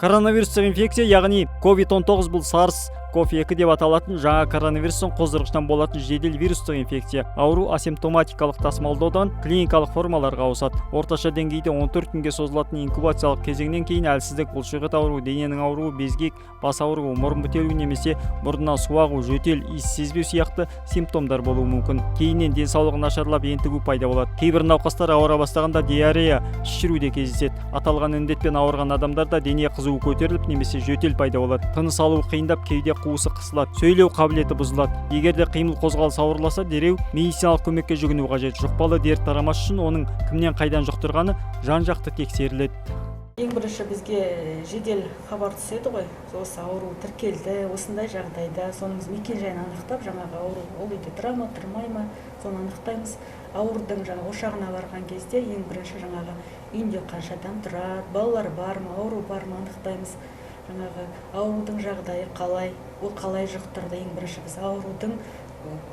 Коронавирустық инфекция, яғни COVID-19, бұл SARS-CoV-2 деп аталатын жаңа коронавирустың қоздырғышынан болатын жедел вирустық инфекция. Ауру асимптоматикалық тасымалдаудан клиникалық формаларға ауысады. Орташа деңгейде 14 күнге созылатын инкубациялық кезеңнен кейін әлсіздік, бұлшықет ауруы, дененің ауруы, безгек, бас ауруы, мұрын бітелуі немесе мұрнынан су ағу, жөтел, иіс сезбеу сияқты симптомдар болуы мүмкін. Кейіннен денсаулығы нашарлап, ентігу пайда болады. Кейбір науқастар ауыра бастағанда диарея, ішіру де кездеседі. Аталған індетпен ауырған адамдарда дене қызуы көтеріліп немесе жөтел пайда болады. Тыныс алуы қиындап, кейде қуысы қысылады, сөйлеу қабілеті бұзылады. Егер де қимыл қозғалыс ауырласа, дереу медициналық көмекке жүгіну қажет. Жұқпалы дерт тарамас үшін оның кімнен, қайдан жұқтырғаны жан-жақты тексеріледі. Ең бірінші бізге жедел хабар түседі ғой, осы ауру тіркелді, осындай жағдайда. Соның мекен жайын анықтап, жаңағы ауру ол үйде тұра ма, тұрмай ма, соны анықтаймыз. Аурудың жаңағы ошағына барған кезде ең бірінші жаңағы үйінде қанша адам тұрады, балалар бар ма, ауру бар ма, анықтаймыз. Жаңағы аурудың жағдайы қалай, ол қалай жұқтырды. Ең бірінші біз аурудың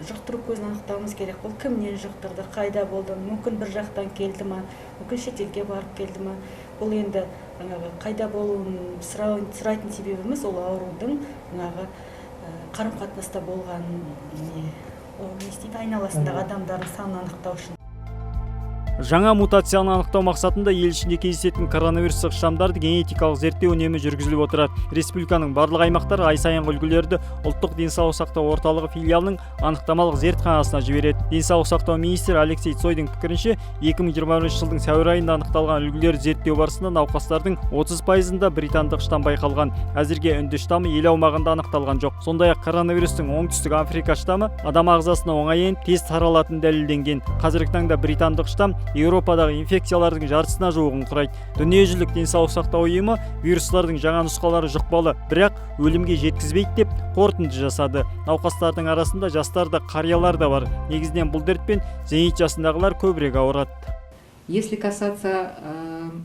жұқтыру көзін анықтауымыз керек. Ол кімнен жұқтырды, қайда болды, мүмкін бір жақтан келді ма, мүмкін шетелге барып келді ма. Бұл енді жаңағы қайда болуын сұрайтын себебіміз ол аурудың жаңағы қарым қатынаста болған не, ол не істейді, айналасындағы адамдардың санын анықтау үшін. Жаңа мутацияны анықтау мақсатында ел ішінде кездесетін коронавирустық штамдарды генетикалық зерттеу үнемі жүргізіліп отырады. Республиканың барлық аймақтары ай сайынғы үлгілерді Ұлттық денсаулық сақтау орталығы филиалының анықтамалық зертханасына жібереді. Денсаулық сақтау министрі Алексей Цойдың пікірінше, 2021 жылдың сәуір айында анықталған үлгілерді зерттеу барысында науқастардың 30%-ында британдық штамм байқалған. Әзірге үнді штаммы ел аумағында анықталған жоқ. Сондай-ақ коронавирустың Оңтүстік Африка штаммы адам ағзасына оңай еніп, тез таралатыны дәлелденген. Қазіргі таңда британдық штамм Еуропадағы инфекциялардың жартысына жуығын құрайды. Дүниежүзілік денсаулық сақтау ұйымы вирустардың жаңа нұсқалары жұқпалы, бірақ өлімге жеткізбейді деп қорытынды жасады. Науқастардың арасында жастар да, қариялар да бар. Негізінен бұл дертпен зейнет жасындағылар көбірек ауырады. Если касаться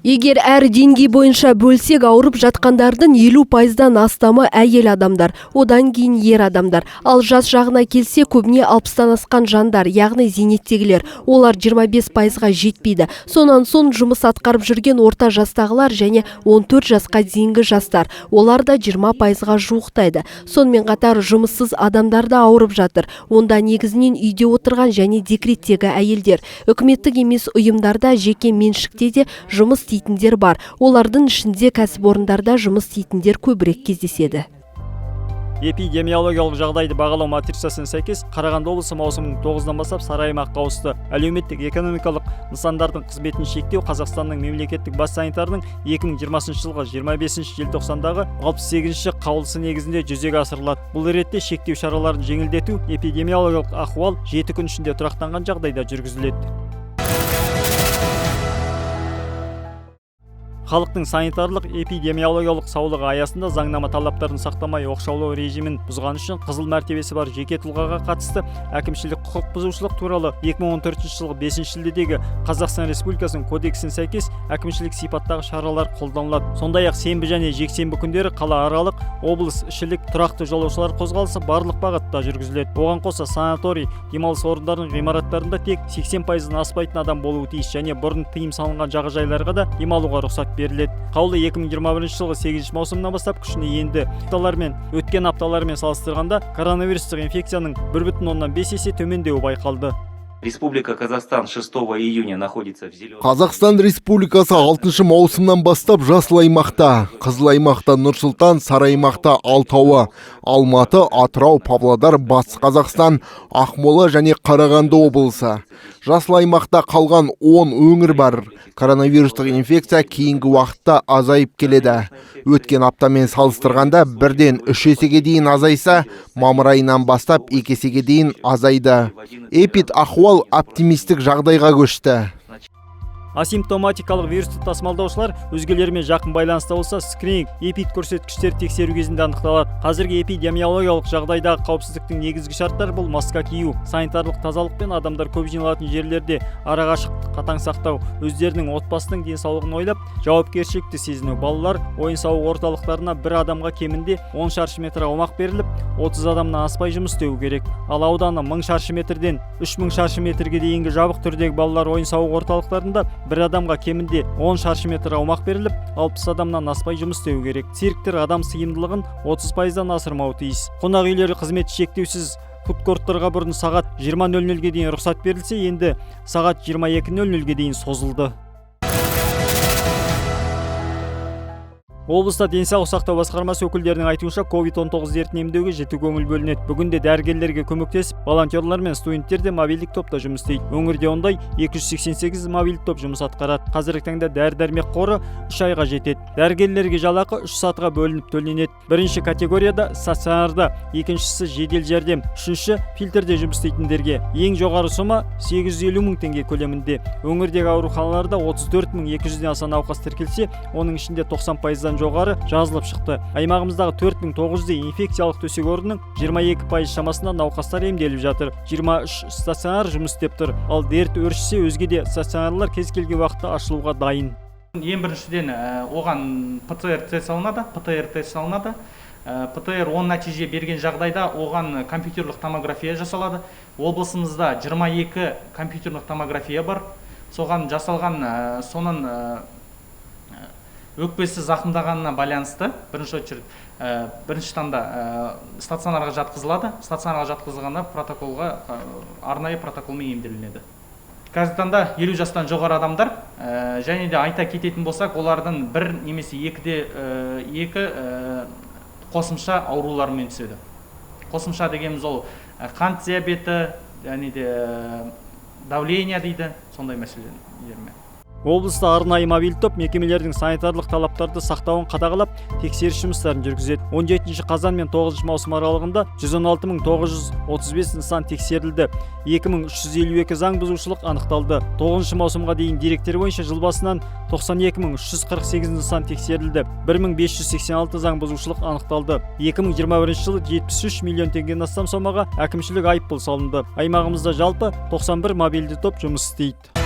Егер әр деңгей бойынша бөлсек, ауырып жатқандардың 50%-дан астамы әйел адамдар, одан кейін ер адамдар. Ал жас жағына келсе, көбіне 60-тан асқан жандар, яғни зейнеттегілер. Олар 25%-ға жетпейді. Сонан соң жұмыс атқарып жүрген орта жастағылар және 14 жасқа дейінгі жастар. Олар да 20%-ға жуықтайды. Сонымен қатар жұмыссыз адамдар да ауырып жатыр. Онда негізінен үйде отырған және декреттегі әйелдер. Үкіметтік емес ұйымдарда, жеке меншікте де жұмыс істейтіндер бар. Олардың ішінде кәсіпорындарда жұмыс істейтіндер көбірек кездеседі. Эпидемиологиялық жағдайды бағалау матрицасына сәйкес, Қарағанды облысы маусымның 9-ынан бастап сары аймаққа ауысты. Әлеуметтік экономикалық нысандардың қызметін шектеу Қазақстанның мемлекеттік бас санитарының 2020 жылғы 25 желтоқсандағы 68 қаулысы негізінде жүзеге асырылады. Бұл ретте шектеу шараларын жеңілдету эпидемиологиялық ахуал 7 күн ішінде тұрақтанған жағдайда жүргізіледі. Халықтың санитарлық эпидемиологиялық саулығы аясында заңнама талаптарын сақтамай, оқшаулау режимін бұзғаны үшін қызыл мәртебесі бар жеке тұлғаға қатысты әкімшілік құқық бұзушылық туралы 2014 жылғы 5 шілдедегі Қазақстан Республикасының кодексіне сәйкес әкімшілік сипаттағы шаралар қолданылады. Сондай ақ сенбі және жексенбі күндері қалааралық, облыс ішілік тұрақты жолаушылар қозғалысы барлық бағытта жүргізіледі. Оған қоса, санаторий демалыс орындарының ғимараттарында тек 80%-дан аспайтын адам болуы тиіс және бұрын тыйым салынған жағажайларға да демалуға рұқсат беріледі. Қаулы 2021 жылғы 8 маусымнан бастап күшіне енді. Апталармен өткен апталармен салыстырғанда коронавирустық инфекцияның 1,5 есе төмендеуі байқалды. Республика Казахстан 6 июня находится в зеленом. Қазақстан Республикасы 6 маусымнан бастап жасыл аймақта. Қызыл аймақта Нұр-Сұлтан, сары аймақта алтауы: Алматы, Атырау, Павлодар, Батыс Қазақстан, Ақмола және Қарағанды облысы. Жасыл аймақта қалған 10 өңір бар. Коронавирустық инфекция кейінгі уақытта азайып келеді. Өткен аптамен салыстырғанда бірден үш есеге дейін азайса, мамыр айынан бастап екі есеге дейін азайды. Эпид ахуал оптимистік жағдайға көшті. Асимптоматикалық вирусты тасымалдаушылар өзгелермен жақын байланыста болса, скрининг эпид көрсеткіштер тексеру кезінде анықталады. Қазіргі эпидемиологиялық жағдайдағы қауіпсіздіктің негізгі шарттары: бұл маска кию, санитарлық тазалық пен адамдар көп жиналатын жерлерде арақашықтықты қатаң сақтау, өздерінің, отбасының денсаулығын ойлап, жауапкершілікті сезіну. Балалар ойын сауық орталықтарына бір адамға кемінде 10 шаршы метр аумақ беріліп, 30 адамнан аспай жұмыс істеу керек. Ал ауданы 1000 шаршы метрден 3000 шаршы метрге дейінгі жабық түрдегі балалар ойын сауық орталықтарында Бір адамға кемінде 10 шаршы метр аумақ беріліп, 60 адамнан аспай жұмыс істеу керек. Цирктер адам сыйымдылығын 30%-дан асырмауы тиіс. Қонақ үйлері қызметі шектеусіз. Фудкорттарға бұрын сағат 20:00-ге дейін рұқсат берілсе, енді сағат 22:00-ге дейін созылды. Облыста денсаулық сақтау басқармасы өкілдерінің айтуынша, COVID-19 дертін емдеуге жіті көңіл бөлінеді. Бүгінде дәрігерлерге көмектесіп, волонтерлар мен студенттер де мобильдік топта жұмыс істейді. Өңірде ондай 288 мобильді топ жұмыс атқарады. Қазіргі таңда дәрі-дәрмек қоры 3 айға жетеді. Дәрігерлерге жалақы 3 сатыға бөлініп төленеді. Бірінші категорияда стационарда, екіншісі жедел жәрдем, үшінші фильтрде жұмыс істейтіндерге. Ең жоғары сома 850 мың теңге көлемінде. Өңірдегі ауруханаларда 34 мың 200-ден аса науқас тіркелсе, оның ішінде 90%-дан жоғары жазылып шықты. Аймағымыздағы 4900-дей инфекциялық төсек орнының 22% шамасында науқастар емделіп жатыр. 23 стационар жұмыс істеп тұр. Ал дерт өршісе, өзге де стационарлар кез келген уақытта ашылуға дайын. Ең біріншіден, оған ПЦР тест салынады, ПТР тест салынады. ПТР оң нәтиже берген жағдайда оған компьютерлік томография жасалады. Облысымызда 22 компьютерлік томография бар. Соған жасалған, соның өкпесі зақымдағанына байланысты бірінші очередь, бірінші таңда стационарға жатқызылады. Стационарға жатқызылғанда протоколға, арнайы протоколмен емделінеді. Қазіргі таңда 50 жастан жоғары адамдар, және де айта кететін болсақ, олардың бір немесе екі қосымша аурулармен түседі. Қосымша дегеніміз ол қант диабеті және де давление дейді, сондай мәселелермен. Облыста арнайы мобильді топ мекемелердің санитарлық талаптарды сақтауын қадағалап, тексеріс жұмыстарын жүргізеді. 17 қазан мен 9 маусым аралығында 116 935 нысан тексерілді. 2352 заң бұзушылық анықталды. 9 маусымға дейін деректер бойынша жыл басынан 92 348 нысан тексерілді. 1586 заң бұзушылық анықталды. 2021 жылы 73 миллион теңгеден астам сомаға әкімшілік айыппұл салынды. Аймағымызда жалпы 91 мобильді топ жұмыс істейді.